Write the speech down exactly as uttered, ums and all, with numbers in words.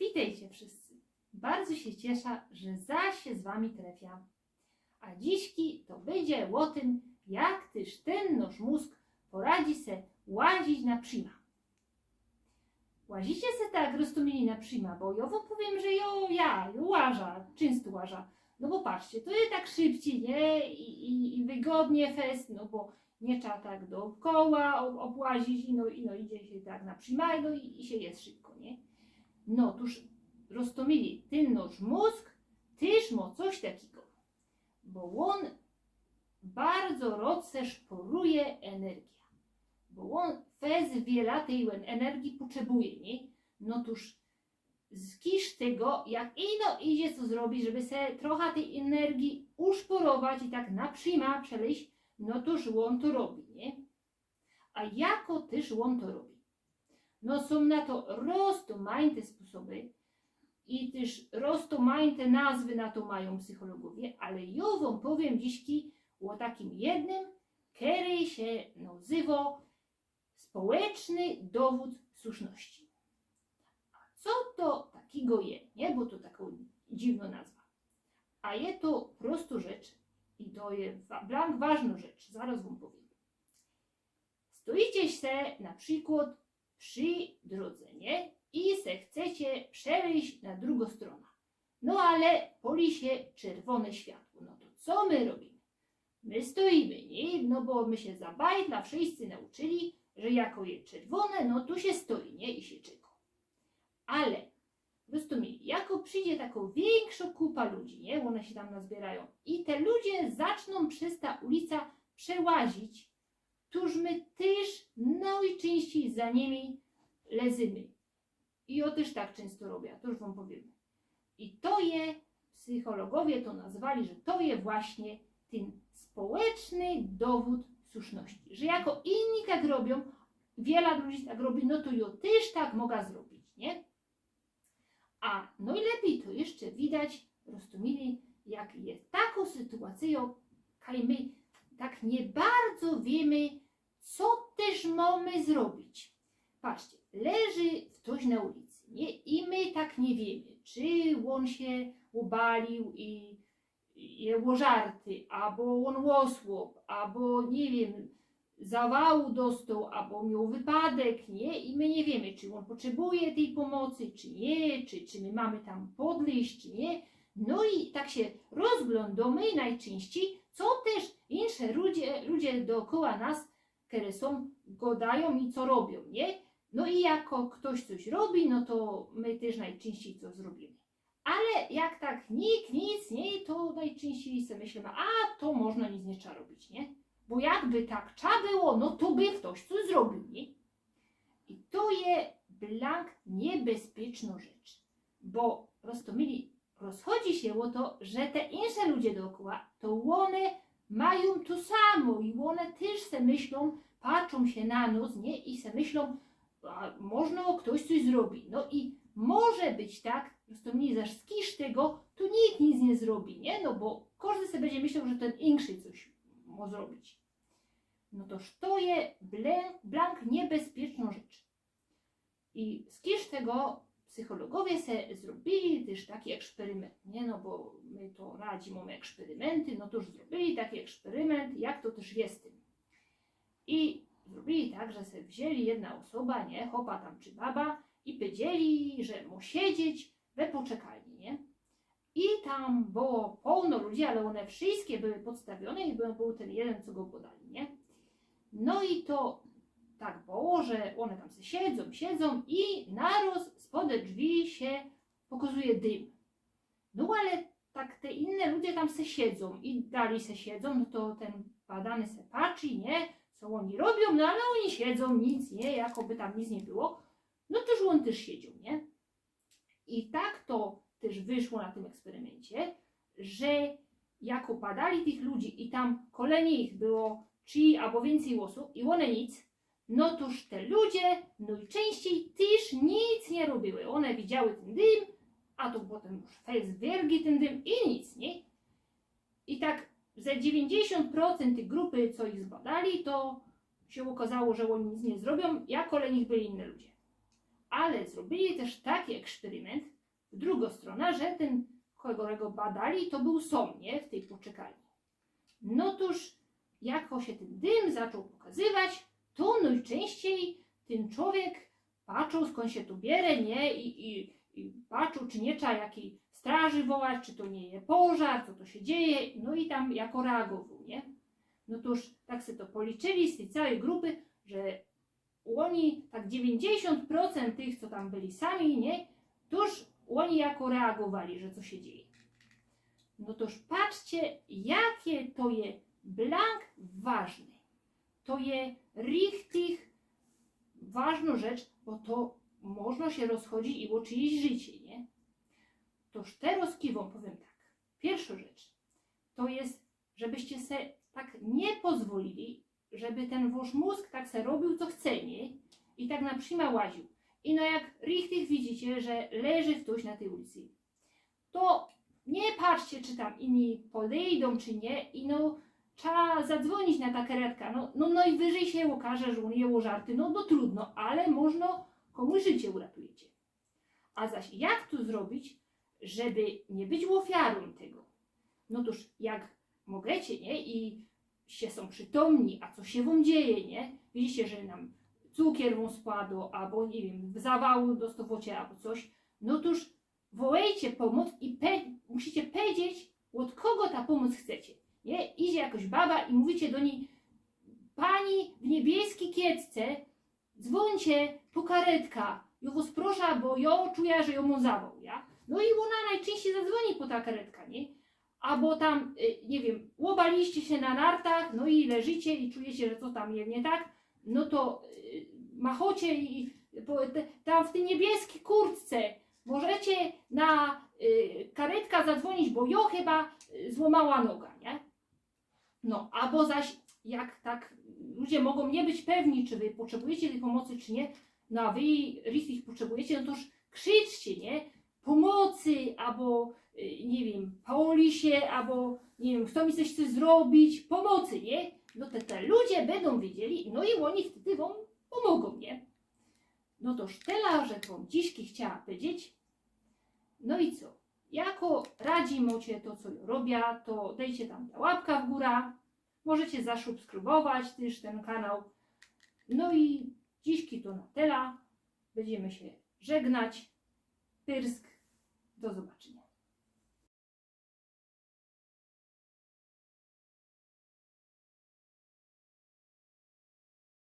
Witejcie wszyscy. Bardzo sie ciesza, że zaś sie z wami trefiam. A dzisiki to bydzie ô tym, jak tyż tyn nosz mōzg poradzi se łazić na prima. Łazicie se tak roztōmili na prima, bo jo wōm powiym, że jo, ja, jo łaża, czynsto łaża. No bo patrzcie, to je tak szybcij, nie? I, i, i wygodnie fest, no bo niy trza tak dokoła ob-, ôbłazić, i no, i no idzie sie tak na prima, no i, i sie je szybko, nie? No tōż roztōmili, tyn nosz mōzg tyż mo coś takigo, bo ôn bardzo rod se szporuje energija, bo ôn fest wiela tyj energiji potrzebuje, nie? No tōż z kiszt tego, jak ino idzie co zrobić, żeby se trocha tyj energiji uszporować i tak na prima przelejś, no tōż ôn to robi, nie? A jako tyż ôn to robi? No sōm na to roztōmajte sposoby i tyż roztōmajte nazwy na to majōm psychologowie, ale jo wōm powiym dzisiki ô takim jednym, kery sie nozywo społeczny dowōd słuszności. A co to takigo je, nie? Bo to tako dziwno nazwa. A je to prosto rzecz i to je wa-, blank ważno rzecz, zarŏz wōm powiym. Stojicie se na przikłŏd przi drodze, nie? I se chcecie przelejś na drugo strōna. No ale poli sie czerwōne światło. No to co my robimy? My stojimy, nie? No bo my sie za bajdla wszyscy nauczyli, że jako je czerwōne, no to sie stoi, nie? I sie czeko. Ale, roztōmili, jako przidzie tako wiynkszo kupa ludzi, nie? Ône sie tam nazbiyrajōm. I te ludzie zaczōm bez ta ulica przełazić, tōż my tyż nojczynścij za nimi lezymy. I jo tyż tak czynsto robia, to już wōm powiym. I to je, psychologowie to nazwali, że to je właśnie tyn społeczny dowōd słuszności. Że jako inni tak robiōm, wiela ludzi tak robi, no to jo tyż tak moga zrobić, nie? A nojlepij to jeszcze widać, roztōmili, jak je tako sytuacyjŏ, kaj my tak niy bardzo wiymy, co tyż mōmy zrobić. Patrzcie, leży ftoś na ulicy, nie? I my tak niy wiymy, czy ôn sie ôbalił i, i je ôżarty, abo ôn ôsłŏp, abo, niy wiym, zawału dostoł, abo mioł wypadek, nie? I my niy wiymy, czy ôn potrzebuje tyj pōmocy, czy niy, czy, czy my mōmy tam podlyźć, czy niy. No i tak sie rozglōndōmy nojczynścij, co tyż insze ludzie, ludzie dokoła nas, kere sōm, gŏdajōm i co robiōm, nie? No i jako ftoś coś robi, no to my tyż nojczynścij coś zrobimy. Ale jak tak nikt nic, nie, to nojczynścij se myślymy, a to możno nic niy trza robić, nie? Bo jakby tak trza było, no to by ftoś coś zrobiōł, nie? I to je blank niebezpiecznŏ rzecz, bo, roztōmili, rozchodzi sie ô to, że te insze ludzie dokoła, to ône majōm to samo i ône tyż se myślōm, patrzōm sie na nos, nie? I se myślōm, a możno ftoś coś zrobi. No i może być tak, że to mnij zaś z kiszt tego, to nikt nic niy zrobi, nie? No bo kożdy se bydzie myśloł, że tyn inszy coś mo zrobić. No toż to je ble-, blank niebezpiecznŏ rzecz. I z kiszt tego psychologowie se zrobiyli tyż taki eksperyment, nie? No bo my to radzij mōmy eksperymynty, no toż zrobiyli taki eksperyment, jak to tyż je z tym. I zrobiyli tak, że se wziyni jedna ôsoba, nie, chopa tam czy baba, i powiedzieli, że mo siedzieć we poczekalni, nie? I tam było połno ludzi, ale ône wszyjske były podstawiōne i był, był tyn jedyn, co go podali, nie? No i to tak było, że ône tam se siedzōm, siedzōm i naroz spod drzwi sie pokazuje dym. No ale tak te inne ludzie tam se siedzōm i dalij se siedzōm, no to tyn badany se patrzi, nie? Co ôni robiōm, no ale ôni siedzōm, nic, nie? Jakoby tam nic niy było. No toż ôn tyż siedział, nie? I tak to tyż wyszło na tym eksperymyncie, że jako badali tych ludzi i tam kole nich było trzi abo wiyncyj ôsōb i ône nic, no toż te ludzie nojczynścij tyż nic niy robiły. Ône widziały tyn dym, a to potym już fest wielgi tyn dym i nic, nie? I tak ze dziewiyńćdziesiōnt procynt tyj grupy, co ich zbadali, to sie ôkazało, że ôni nic niy zrobiōm, jak kole nich byli inne ludzie. Ale zrobiyli tyż taki eksperymynt, w drugõ strōnã, że tyn, kogō go badali, to bōł sōm, niy? W tyj poczekalni. No tōż, jako sie tyn dym zaczōn pokazywać, to nojczynściej tyn czowiek patrzoł, skōnd sie to biere, niy? I, i, i patrzoł, czy niy trzeba jakij straży wołać, czy to niy je pożar, co to sie dzieje, no i tam jako reagowoł, niy? No tōż tak se to policzyli z tyj cołkij grupy, że ôni, tak dziewiyńćdziesiōnt procynt tych, co tam byli sami, niy? Tōż ôni jako reagowali, że co sie dzieje. No tōż patrzcie, jakie to je blank ważne. To je richtig ważnõ rzecz, bo to możno sie rozchodzić i ô czyjeś życie, niy? Tōż terŏz kij wōm powiym tak. Piyrszŏ rzecz to je, żebyście se tak niy pozwolili, żeby tyn wŏsz mōzg tak se robiōł, co chce, niy? I tak na przima łaziōł. I no jak richtig widzicie, że leży ftoś na tyj ulicy, to niy patrzcie, czy tam inni podyjdōm, czy niy. I no, trzeba zadzwōnić na ta karetka. No, no nojwyżyj sie ôkaże, że ôn je ôżarty. No, no trudno, ale możno kōmuś życie uratujecie. A zaś jak to zrobić, żeby niy być ôfiarōm tego? No tōż jak możecie, niy? I sie sōm przitomni, a co sie wōm dzieje, niy? Widzicie, że nam cukier wōm spado, abo, niy wiym, zawału dostŏwŏcie, abo coś. No tōż wołejcie pōmōc i pe-, musicie powiedzieć, ôd kogo ta pōmōc chcecie, niy? Idzie jakoś baba i mówicie do nij: „Pani w niebieski kietce, dzwōńcie po karetka, jŏ wŏs proszã, bo jŏ czuja, że jŏ mōm zawŏł”, ja? No i ôna nojczynściej zadzwōni po ta karetka, niy? Abo tam, y, niy wiym, ôbaliście sie na nartach, no i leżycie i czujecie, że co tam je niy tak, no to, y, machŏcie i po, te, tam w tyj niebieski kurtce możecie na, y, karetka zadzwōnić, bo jŏ chyba, y, złōmała noga, niy? No, abo zaś jak tak ludzie mogōm niy być pewni, czy wy potrzebujecie tyj pōmŏcy, czy niy, no a wy richtig potrzebujecie, no tōż krzyczcie, niy? Pōmŏcy, abo, y, niy wiym, poli sie, abo, niy wiym, chto mi coś chce zrobić, pōmŏcy, niy? No te, te ludzie bydōm wiedzieli, no i ôni wtedy wōm pōmōgōm, niy? No to tela żech wōm dzisiej chciała powiedzieć. No i co? Jako radzi mŏcie to, co jŏ robia, to dejcie tam ta łapka w gōra. Możecie zasubskrybować tyż tyn kanał. No i dzisiej to na tela. Bydziemy sie żegnać. Pyrsk. Do zobaczyniŏ.